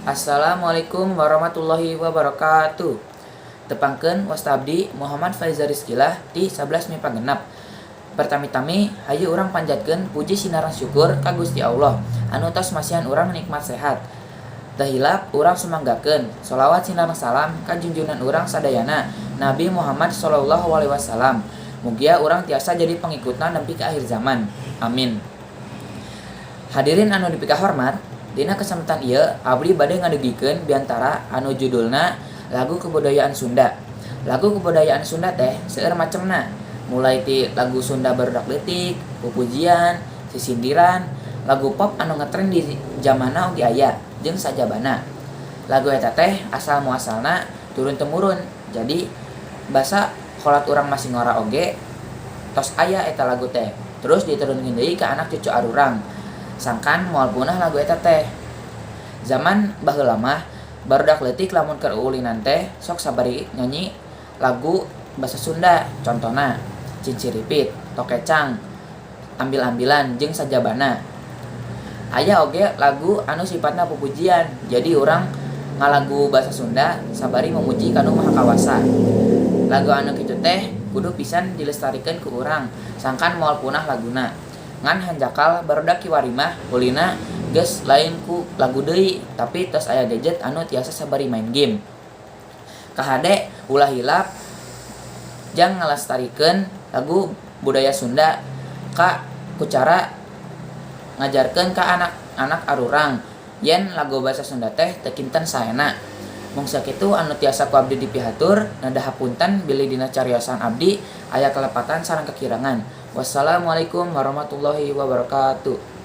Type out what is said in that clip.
Assalamualaikum warahmatullahi wabarakatuh. Tepangkeun, wasta abdi Muhammad Faizal Rizkillah ti 11 MIPA 6. Pertami-tami, hayu urang panjatkeun puji sinareng syukur ka Gusti Allah anu tos masihan urang nikmat sehat. Teu hilap urang sumanggakeun sholawat sinareng salam ka junjunan urang sadayana, Nabi Muhammad Shallallahu Alaihi Wasallam. Mugia urang tiasa jadi pengikutna nepi ka akhir zaman. Amin. Hadirin anu dipikahormat, dina kesempatan ieu abdi bade ngadugikeun biantara anu judulna Lagu Kebudayaan Sunda. Lagu kebudayaan Sunda teh seueur macemna, mulai ti lagu Sunda barudak leutik, pupujian, sisindiran, lagu pop anu ngetren di jamanna oge aya, jeung sajabana. Lagu eta teh asal muasalna turun temurun, jadi basa kolot urang masih ngora oge tos aya eta lagu teh. Terus diturunkeun deui ka anak cucu arurang, sangkan moal punah lagu eta teh. Zaman baheula mah barudak leutik lamun keur uulinan teh sok sabari nyanyi lagu basa Sunda, contona Cinciripit, Tokecang, Ambil-ambilan, jeung sajabana. Aya oge lagu anu sifatna pupujian, jadi urang ngalagu basa Sunda sabari memuji ka Nu Maha Kawasa. Lagu anu kitu teh kudu pisan dilestarikeun ku urang sangkan moal punah laguna. Ngan hanjakal barudak kiwari mah ulinna geus lain ku lagu deui, tapi tos aya gadget anu tiasa sabari main game. Kahade ulah hilap jang ngalestarikeun lagu budaya Sunda ka ku cara ngajarkeun ka anak-anak arurang yen lagu basa Sunda teh teu kinten saena. Mung sakitu anu tiasa ku abdi dipihatur, neda hapunten bilih dina cariosan abdi aya kalepatan sareng kakirangan. Wassalamualaikum warahmatullahi wabarakatuh.